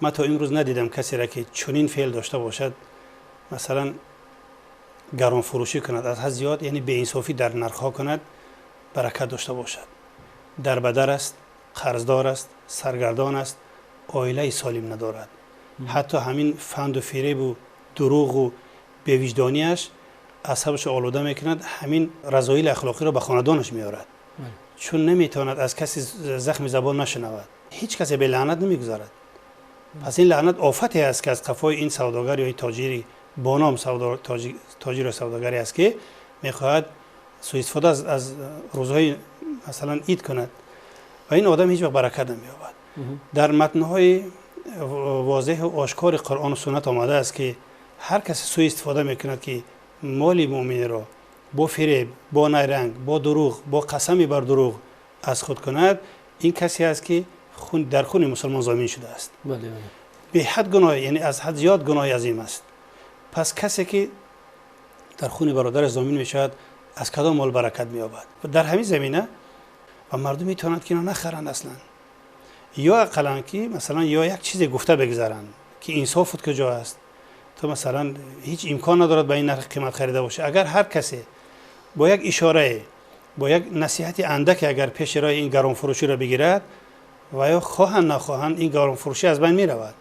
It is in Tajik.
Ман то имрӯз надидам касеро, ки чунин феъл дошта бошад, масалан, гаронфурӯшӣ кунад аз ҳад зиёд, яъне беинсофӣ дар нархҳо кунад, баракат дошта бошад. Дар бадар аст, қарздор аст, саргардон аст, оилаи солим надорад. Ҳатто ҳамин фанду фиребу дурӯғу бевиҷдониаш асабашро олуда мекунад, ҳамин разоили ахлоқиро ба хонадонаш меорад, чун наметавонад аз касе захми забон нашунавад. Ҳеҷ касе бе лаънат намегузарад. Пас ин лаънат офате аст, ки аз қафои ин савдогар ё ин тоҷири бо ном тоҷиру савдогаре аст, ки мехоҳад суистифода аз рӯзҳои, масалан, ид кунад, ва ин одам ҳеҷ вақт баракат намеёбад. Дар матнҳои возеҳу ошкори Қуръону суннат омадааст, ки ҳар касе суистифода мекунад, ки моли муъминеро бо фиреб, бо найранг, бо дурӯғ, бо қасами бар дурӯғ аз худ кунад, ин касе аст, ки дар хуни мусулмон зомин шудааст. Беҳад гуноҳ, яъне аз ҳад зиёд гуноҳи азим аст. Пас касе ки дар хуни бародараш зомин мешавад, аз кадом мол баракат меёбад? Дар ҳамин замина ва мардум метавонанд, ки ино нахаранд аслан, ё ақаллан ки, масалан, ё як чизе гуфта бигзаранд, ки инсофут куҷо аст, то, масалан, ҳеҷ имкон надорад ба ин нархи қимат харида бошад. Агар ҳар касе бо як ишорае, бо як насиҳати андаке, агар пеши роҳи ин гаронфурӯширо бигирад, ва ё хоҳанд нахоҳанд, ин гаронфурӯшӣ аз байн меравад.